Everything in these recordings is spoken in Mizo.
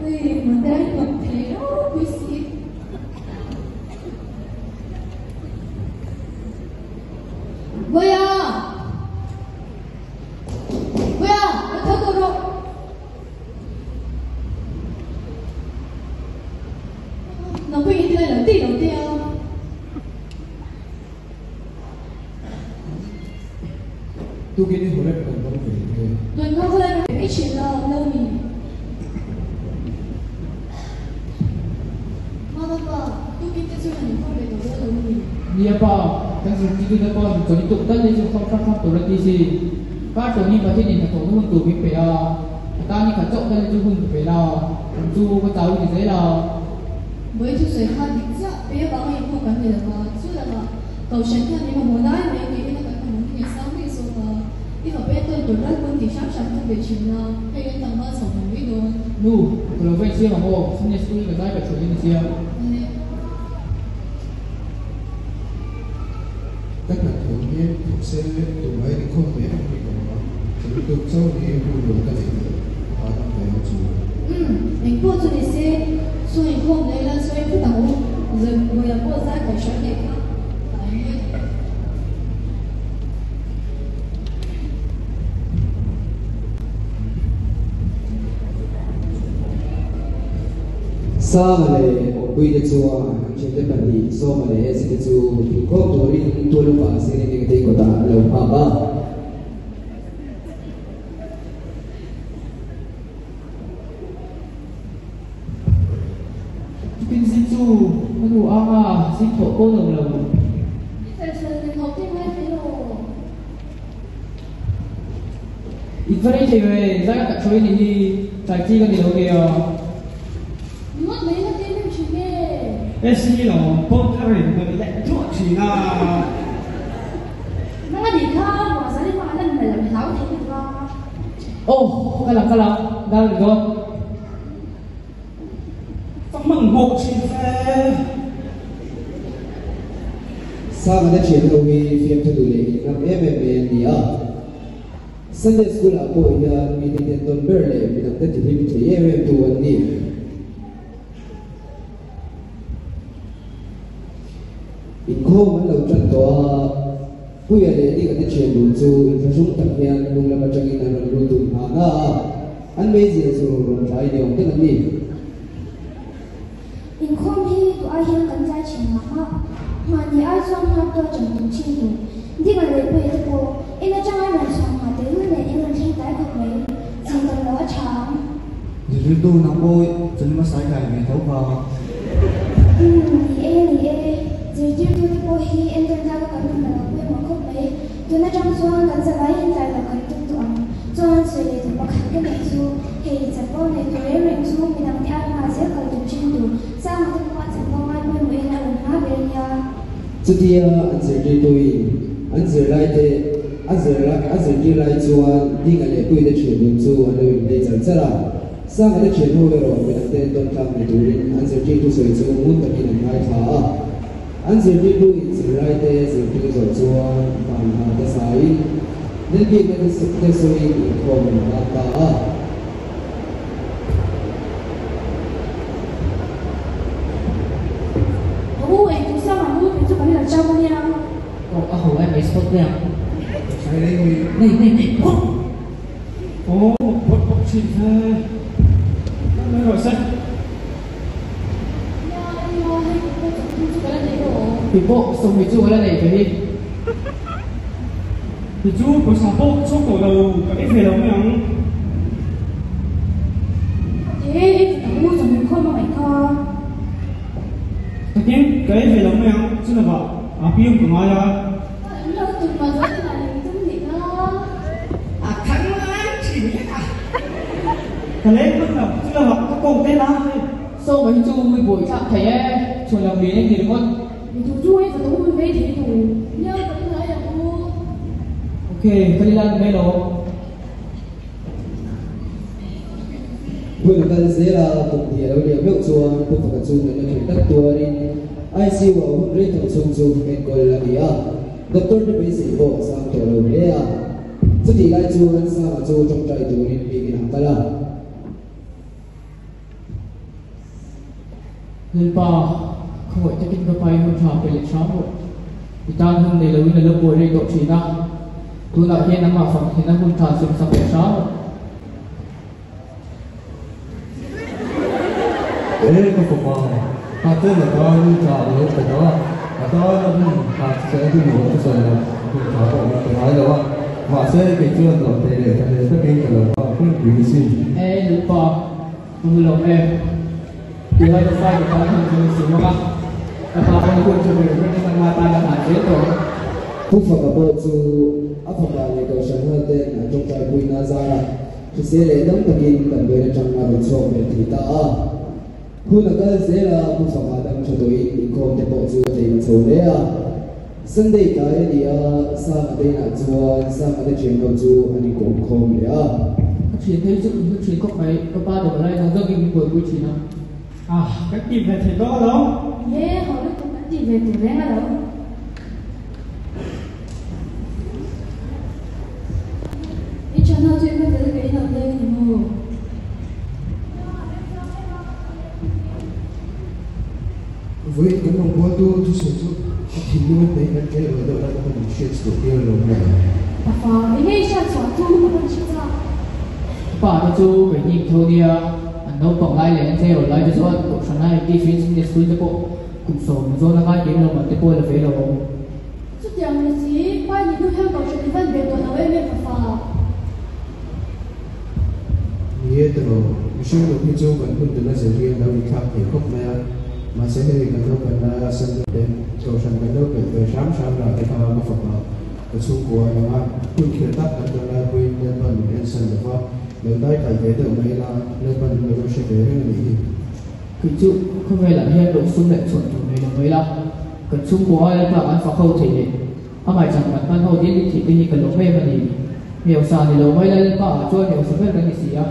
Ui, mate a hnawk thei ropui si. Vawiah! Vawiah! Rawn tho tawh rawh! Nang pawhin i ti lai lo tih lo teh a. Tukin i hawrep kan dawng ve nge? Tun kha khawlai ka hre mai thin lo, lo mi. Mama pa, tukin te chu han inkhawm ve tawh dawn lo mi? Nia pa, kan zirtirtu te pawn chaw ni tuk tal hi chu khawm hrang hrang tur a ti si. Kar tawh ni Pathian in hnathawhna hun tur min pe a, a tan ni khat chauh tal hi chu hun ka pe la, kum chu ka chau i ti zel a. Vawi thusawi kha dik chiah pe avanga inkhawm kan ni lo va, chu lamah Kohhran hian min mamawh lai mai niin a kan mamawh hi nge sang daih zawk a, i fapa en tawn tur ral pawn tih hram hram tum ve thin la, hei an tlangval chho mai mai dawn. Nu, ka lo va insiam ang aw, Sunday school ka zai ka thuai in a sia. Awle. Ka hnathawh hian thawk se tumah in inkhawm ve em bik lo ang, ka lutuk chauh hi hun rual ka neih leh hahdam ve ang chu. Umm, engpawh chu ni se, saw inkhawm leh ila sawi phut ang u, Zawipuia pawh zai kaih hruai theih kha ka en mai thei. Sanga leh Awmpuite chuan an thiante pahnih Sawma leh Esi te chu inkhawm turin Tualupa Sirineng te kawtah an lo nghak a. Chupin zing chu ka nu anga zing thawh pawh nuam lo. I fel fel min hauh te ngai ve lo. In va rei thei ve, zai a tak chho i nih hi, tlai chi ka ni lo kei a. Ngawt mai la tih em thin nge? Esi lawm pawh a rawn nawlh leh duah thin a. Nang a nih kha ruah zan emaw a lan nalh lo hlau thei lutuk a. Aw, ka lang ka lang, dar ri dawn. Ka hmanhmawh thin fe. Sanga te thian ho hi fiamthu duh leh inngam em em mai an ni a. Sunday School ah pawh hian mite ten tawn ber leh midangte tihlim thei em em tu an ni. Inkhawm an lo tan tawh a, Puia leh Dika te thian dun chu inthlahrung tak hian hnung lam atangin an rawn lut dun hna hna a, an meizial chu rawn tlai ni awm tak an ni. Inkhawm hi duh ai hian kan tlai thin mah mah. Mahni ai chuan nghak tuah ṭan tum thin tur. Dika leh Puia te pawh in atanga rawn chhuah nghah tehlul nen in rawn thleng tlai khawp mai. Chin tam lo a tha ang. Zirtirtu nang pawh chawlh hmasa i kai ve tho kha. Umm, ni e, ni e. Zirtirtu te pawh hi entawn tlaka kan awm lo a pawimawh khawp mai. Tun atang chuan kan zavai in tlai loh kan tum tawh ang. Chuan sawi leh duh pakhat ka neih chu hei chanvo nei tur reng reng chu midang te ai hma zel kal tum thin tur. Sanga te pawh a chanvo ngai pawimawh in a rawn hma ber nia. Chutia an zirtirtuin an zirlai te a zirlai a zirtir lai chuan Dinga leh Puite thian dun chu an lo inhlei char char a. Sanga te thian ho erawh midang te tawn tlak ni turin an zirtirtu sawi chu ngun takin an ngaithla a. An zirtirtu in zirlai te zirtir zawh chuan van hna te saiin Lalbiakna te sawiin inkhawm an tan ta a. Aw eng tu sang ang u tih chu kan la chau a nia. Aw a ho em mai spot mai ang. Sai rei mai. Nei nei nei phawt. Aw phawt phawt thin kha. Kal mai rawh se. Nia nia hei tu pawh chawp thung chu ka la nei rawh. Kei pawh sawmhnih chu ka la nei ve hi. Ti chu pawisa pawh chhuak tawh lo ka ei ve lo mai ang. He i fapa u zawng min khawm a ngaih kha. Takin ka ei ve lo mai ang chu lovah a piang ka ngai a. A in lo tum mah zawng in a leng tum nih kha. A thang ngai thin hlek a. Ka leng hman lo chu lovah ka kawng te la hei. Saw mai chu i buai thlak thei e, chhuan lo lian a ni ringawt. Mi tu chu hei fapa u vei thei tu. Nia ka in ngai ang u. Ok, ka ni lan mai lo. Hun a kal zel a, kum hnih a lo liam meuh chuan Pu Faka chu natna thei tak tuarin ICU ah hun rei tak chhung chu enkawl a ni a, doctor te beisei pawh a sang tawh lo hle a. Chutih lai chuan Sanga chu tawngtai turin biakin a kal a. Lalpa, khawngaih takin ka pai hun tha pe leh hram rawh. I tan hun nei loin a lo buai rei tawh thin a, tunah hian amah fak thina hun tha sem sak leh hram rawh. E ka fapa, ka te laka hun tha ka lo pe tawh a, a tana hun tha chu sawi a hun lo chu sawi lo, hun tha pawh ka pe ngai lo a, mahse kei chuan lo thei leh tha hle takin ka lo nghak reng tih asin. E Lalpa, ka hmu lo e. Tunlai ka fai ka tan hun chu min siam ang a, ka pa pawn hun tha ber ber in ama tan a hlan zel tawh ang. Pu Faka pawh chu a fapa leh Kohhran ho ten an tawngtaipui na zarah hrisel leh dam takin damdawiin atang a rawn chhuak ve thei ta a. Hun a kal zel a, Pu Faka dam tha tawhin inkhawm te pawh chu a tlem a chho hle a. Sunday tlai a ni a, Sanga te inah chuan Sanga te thian ho chu an inkawm khawm leh a. Ka thian phei chu min hmu thin khawp mai, ka pa dawr lai zawng zawngin min buaipui thin a. Ah, kan tih ve thei bawk alawm. Ni e, ho lutuk kan tih ve tur reng alawm. I thian ho chu i hma tel ve in lo leng a ni maw? Vawiin kan rawngbawltu thusawi chu a thinlung a hnaih kan tlei rual deuh lai kha min hriat chhuah tir a lo ni. Pafa, enge i hriat chhuah chu ka rawn hre chak. Pa te chu kei hnim tho nia, an naupang lai leh an tleirawl lai te chuan Kohhran a inti thin Sunday School te pawh kum sawm zawn a ngai kim lo man te pawh la ve lo awm. Chutiang ni si, Pai ni hnu hian Kohhran i van ve tawh lo em em pafa. Ni e tiraw, mihring nun hi chu kan hun tuna zir hi an lo inthlak thei khawp mai a, mahse hei kan lo kan laia Sunday te Kohhran kan lo pelh ve hram hram lah te kha ka fapa ka chhungkua a lang a, hun khirh tak kan tawn lai pawhin Lalpan min ensan lo va, lo dai kai ve deuh mai ila Lalpan min lo hre ve reng a nih hi. Kei chu khawvelah hian lo sum leh chhuah tur nei lo mai ila, kan chhungkua a Lalpa kan fak ho thei leh A ngaihcham kan hman ho dil thih te hi ka lawm em a ni. Hmeusa ni lo mai Lalpa ah chuan hmeusa ber kan ni si a.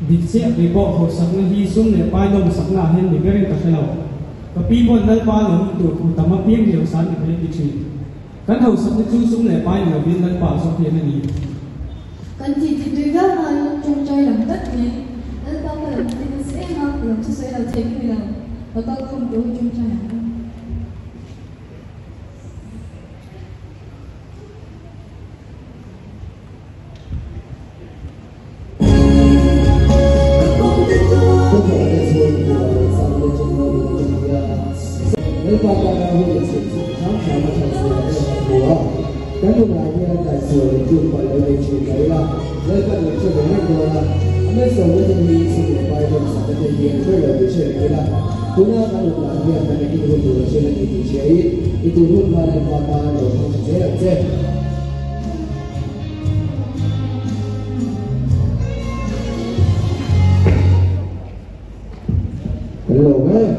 Dik chiah kei pawh hausakna hi sum leh pai nawmsakna ah hian ni berin ka hre lo. Ka pi pawn Lalpa lawm tur thu tam apiang hmeusa ni thei a ti thin. Kan hausakna chu sum leh pai ni lovin Lalpa ah zawk hian a ni. Kan tih tih tui viau nain tawngtai lam tlat mai. Lalpa ka lo ti nasa em a, ka lo thusawi lo thei pui lo. Ka kalkhawm tur hi tawngtai ang u. I tun hun hma Lalpa tan lo hmang tha zel ang che. Kan lo em?